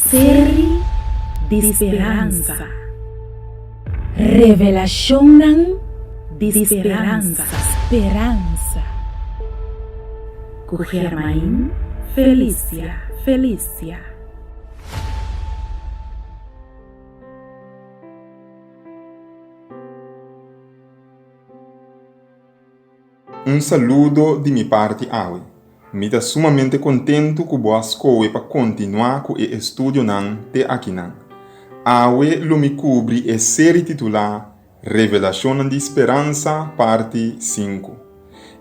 Seri di speransa. Revelashonnan di speransa. Speransa. Ku Germain Felicia Felicia. Un saludo di mi parti awe. Mi ta sumamente kontentu ku bo a skohe pa kontinuá ku e estudionan te akinan. Awe lo mi kubri e seri titulá Revelashonnan di Speransa parti sinku.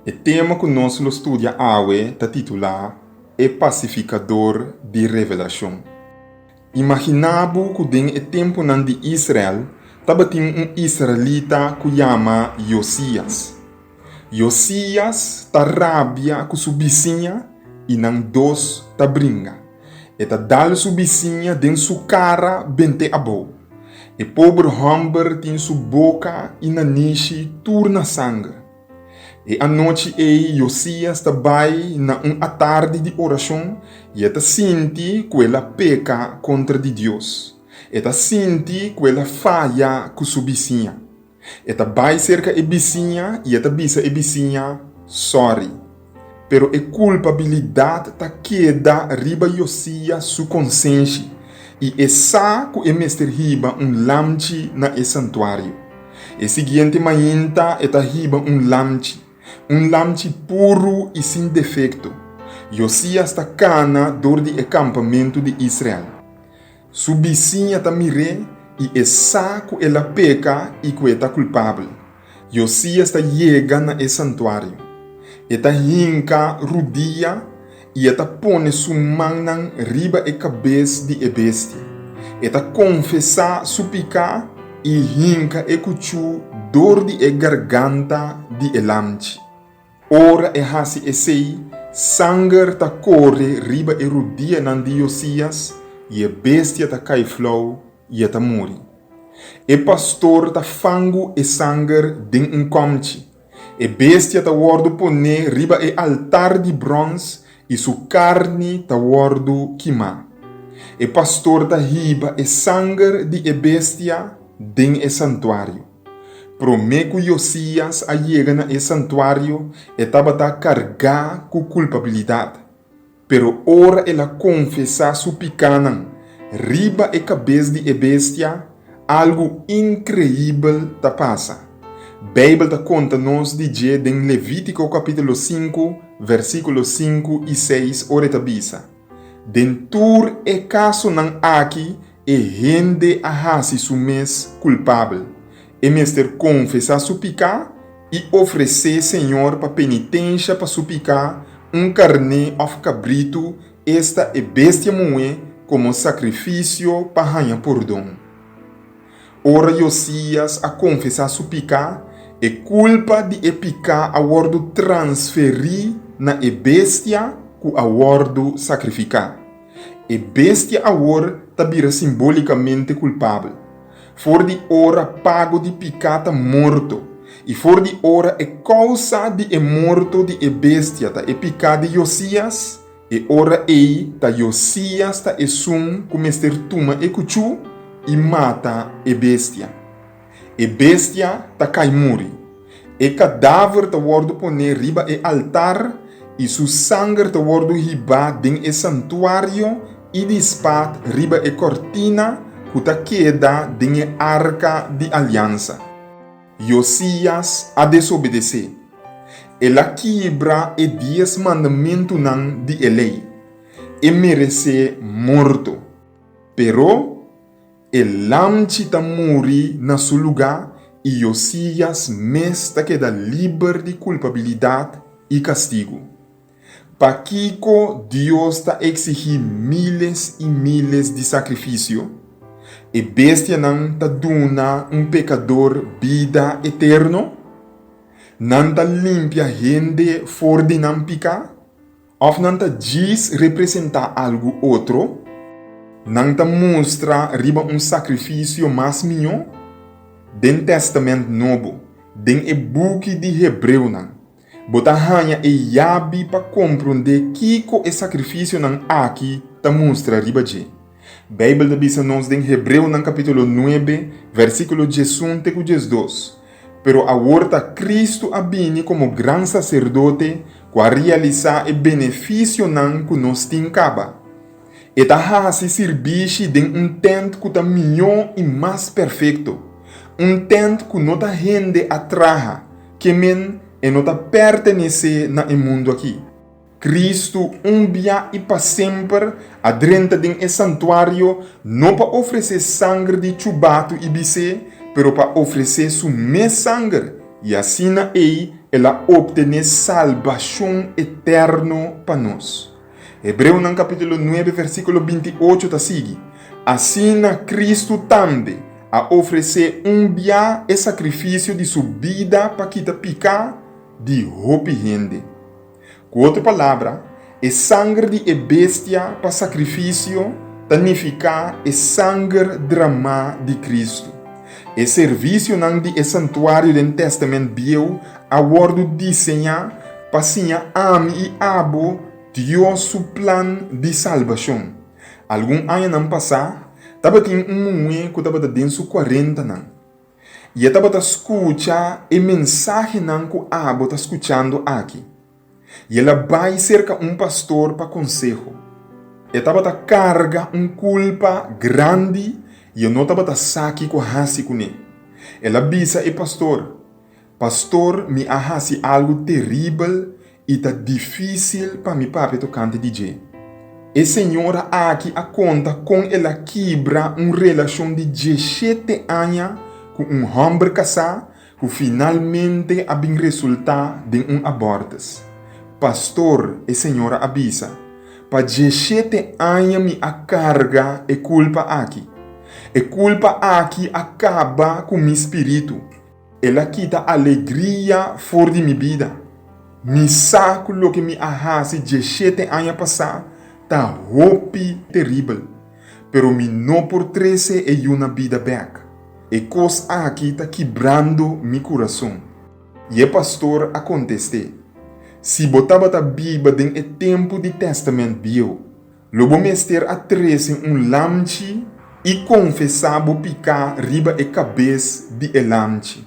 E tema ku nos lo studia awe ta titulá E Pasifikador di Revelashon. Imaginá bo ku den e tempunan di Israel tabatin un israelita ku yama Yosías. Yosías ta rabia ku su bisiña i nan dos ta bringa. E ta dal su bisiña den su kara bent'é abou. E pober hòmber tin su boka i nanishi tur na sanger. E anochi ei Yosías ta bai na un atardi di orashon i e ta sinti ku el a peka kontra di Dios. E ta sinti ku el a faya ku su bisiña. E ta bai serka e bisiña i e ta bisa e bisiña sòri. Pero e kulpabilidat ta keda riba Yosías su konsenshi i e sa ku e mester hiba un lamchi na e santuario. E siguiente mainta e ta hiba un lamchi, un lamchi puru i sin defekto. Yosías ta kana dor di e kampamentu di Israel. Su bisiña ta mir'é i e sa ku el a peka i ku e ta kulpabel. Yosías ta yega na e santuario. E ta hinka rudia i e ta pone su mannan riba e kabes di e bestia. E ta konfesá su piká i hinka e kuchú dor di e garganta di e lamchi. Ora e hasi esei, sanger ta kore riba e rudianan di Yosías i e bestia ta kai flou i e ta muri. E pastor ta fangu e sanger den un kòmchi. E bestia ta wòrdu poné riba e altar di bròns i su karni ta wòrdu kimá. E pastor ta hiba e sanger di e bestia den e santuario. Promé ku Yosías a yega na e santuario, e tabata kargá ku kulpabilidat. Pero ora el a konfesá su pikánan riba e kabes di e bestia, algu inkreibel ta pasa. Beibel ta konta nos di dje den Levítiko kapítulo sinku, versíkulo sinku i seis ora e ta bisa, Den tur e kasonan aki e hende a hasi su mes kulpabel. E mester konfesá su piká i ofresé Señor pa penitensha pa su piká un karné òf kabritu, esta e bestia muhé, komo sakrifisio pa haña pordon. Ora Yosías a konfesá su piká, e kulpa di e piká a wòrdu transferí na e bestia ku a wòrdu sakrifiká. E bestia awor ta bira simbólikamente kulpabel. For di ora pago di piká ta morto, i for di ora e kousa di e morto di e bestia ta e piká di Yosías, e ora ei ta Yosías ta esun ku mester tuma e kuchú i mata e bestia. E bestia ta kai muri. E kadaver ta wòrdu poné riba e altar i su sanger ta wòrdu hibá den e santuario i di spat riba e kòrtina ku ta keda den e arka di aliansa. Yosías a desobedesé. El a kibra e dies mandamentunan di e Lei. E meresé morto. Pero, E lamchi ta muri na su lugá i Yosías mes ta keda liber di kulpabilidat i kastigu. Pakiko Dios ta eksigí míles i míles di sakrifisio? E bestianan ta duna un pekador bida eterno? Nan ta limpia hende for di nan piká? Òf nan ta djis representá algu otro? Nan ta mustra riba un sakrifisio mas mihó? Den Tèstamènt Nobo, den e buki di Hebreonan, bo ta haña e yabi pa komprondé kiko e sakrifisionan aki ta mustra riba dje. Beibel ta bisa nos den Hebreonan kapítulo nuebe, versíkulo diesun te ku diesdos, Pero awor ta Kristu a bini komo Gran Saserdote ku a realisá e benefisionan ku nos tin kaba. E ta hasi sirbishi den un tènt ku ta mihó i mas perfekto, un tènt ku no ta hende a traha, ke men e no ta pertenesé na e mundu akí. Kristu un bia i pa semper a drenta den e santuario no pa ofresé sanger di chubatu i bisé, pero pa ofresé su mes sanger, i asina ei el a optené salbashon eterno pa nos. Hebreonan kapítulo nuebe versíkulo binti ocho ta sigui, Asina Kristu tambe a ofresé un bia e sakrifisio di su bida pa kita piká di hopi hende. Ku otro palabra, e sanger di e bestia pa sakrifisio ta nifiká e sanger dramá di Kristu. E servisionan di e santuario den Tèstamènt Bieu a wòrdu diseñá pa siña ami i abo Dios su plan di salbashon. Algun añanan pasá, tabatin un muhé ku tabata den su kuarentanan. I e tabata skucha e mensahenan ku abo ta skuchando aki. I el a bai serka un pastor pa konseho. E tabata karga un kulpa grandi i e no tabata sa kiko hasi kuné. El a bisa e pastor, Pastor, mi a hasi algu teribel i ta difísil pa mi papia tokante di dje. E señora aki a konta kon el a kibra un relashon di dieshete aña ku un hòmber kasá ku finalmente a bin resultá den un abòrtus. Pastor, e señora a bisa, pa dieshete aña mi a karga e kulpa aki. E kulpa aki a kaba ku mi spiritu. El a kita alegria for di mi bida. Mi sa ku loke mi a hasi dieshete aña pasá ta hopi teribel, pero mi no por trese e yu na bida bèk. E kos aki ta kibrando mi kurason. I e pastor a kontest'é, Si bo tabata biba den e tempu di Tèstamènt Bieu, Lo bo mester a trese un lamchi i konfesá bo piká riba e kabes di e lamchi.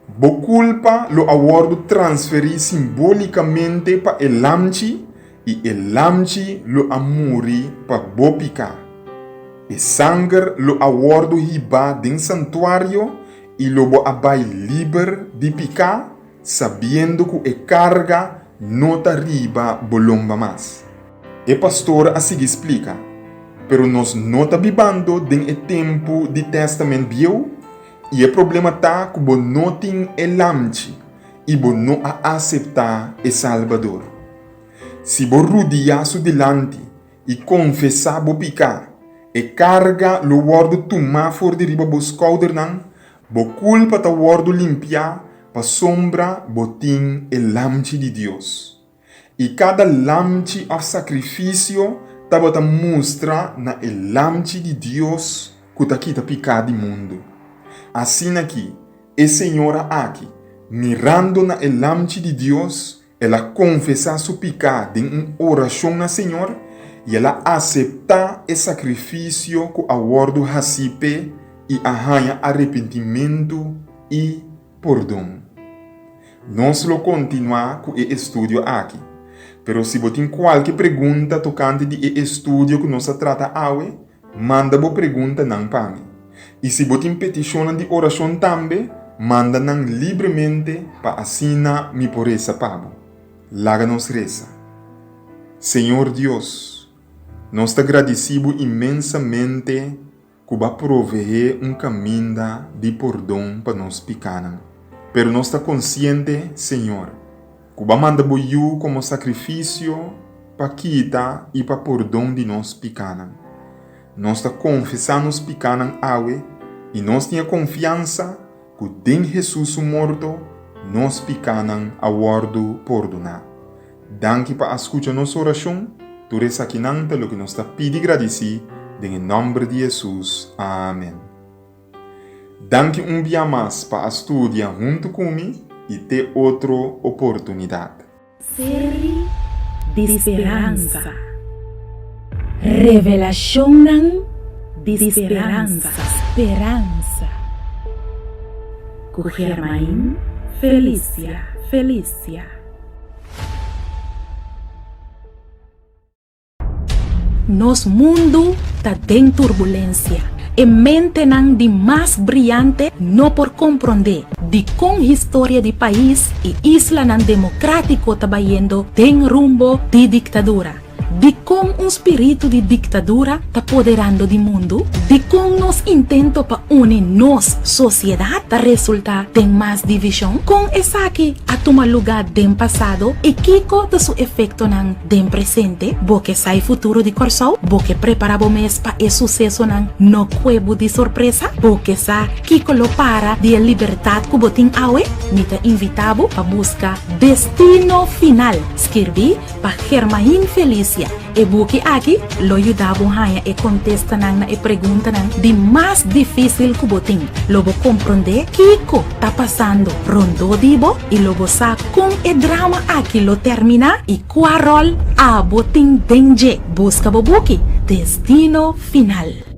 Bo kulpa lo a wòrdu transferí simbólikamente pa e lamchi i e lamchi lo a muri pa bo piká. E sanger lo a wòrdu hibá den santuario i lo bo a bai liber di piká sabiendo ku e karga no ta riba bo lomba mas. E pastor a sigui splika, Pero nos no ta bibando den e tempu di Tèstament Bieu, i e problema ta ku bo no tin e Lamchi i bo no a aseptá e Salbador. Si bo rudiá su dilanti i konfesá bo piká, e karga lo wòrdu tumá for di riba bo skoudernan, bo kulpa ta wòrdu limpiá pasobra bo tin e Lamchi di Dios. I kada lamchi òf sakrifisio tabata mustra na e Lamchi di Dios ku ta kita piká di mundu. Asin'akí, e señora aki, mirando na e Lamchi di Dios, el a konfesá su piká den un orashon na Señor i el a aseptá e sakrifisio ku a wòrdu hasí p'e i a haña arepentimentu i pordon. Nos lo kontinuá ku e estudio aki. Pero si bo tin kualke pregunta tokante di e estudio ku nos a trata awe, manda bo preguntanan pa mi. I si bo tin petishonnan di orashon tambe, manda nan libremente pa asina mi por resa pa bo. Laga nos resa. Señor Dios, nos ta gradisí bo inmensamente ku bo a proveé un kaminda di pordon pa nos pikánan. Pero nos ta konsiente, Señor, ku bo a manda bo Yu komo sakrifisio pa kita i pa pordon di nos pikánan. Nos ta konfesá nos pikánan awe i nos tin e konfiansa ku den Hesus su morto nos pikánan a wòrdu pordoná. Danki pa a skucha nos orashon, tur esakinan ta loke nos ta pidi gradisí den e nòmber di Hesus, amen. Danki un bia mas pa a studia huntu ku mi i te otro oportunidat. Seri di speransa. Revelashonnan. Di speransa. Speransa. Ku Germain Felicia. Felicia. Nos mundu ta den turbulensia. E mentenan di mas briante no por komprondé dikon historia di pais i islanan demokratiko ta bayendo den rumbo di diktadura. Dikon un spiritu di diktadura ta poderando di mundu? Dikon nos intento pa uni nos sosiedat ta resultá den mas divishon? Kon esaki a tuma lugá den pasado i kiko ta su efektonan den presente? Bo ke sa e futuro di Kòrsou? Bo ke prepará bo mes pa e susesonan no kue bo di sorpresa? Bo ke sa kiko lo para di e libertat ku bo tin awe? Mi ta invitá bo pa buska Destino Final, skirbí Pa Germain Felicia, e buki aki lo yuda bo haña e kontestanan na e preguntanan di mas difísil ku bo tin. Lo bo komprondé kiko ta pasando rondó di bo i lo bo sa kon e drama aki lo terminá i kua ròl abo tin den dje. Buska bo buki, Destino Final.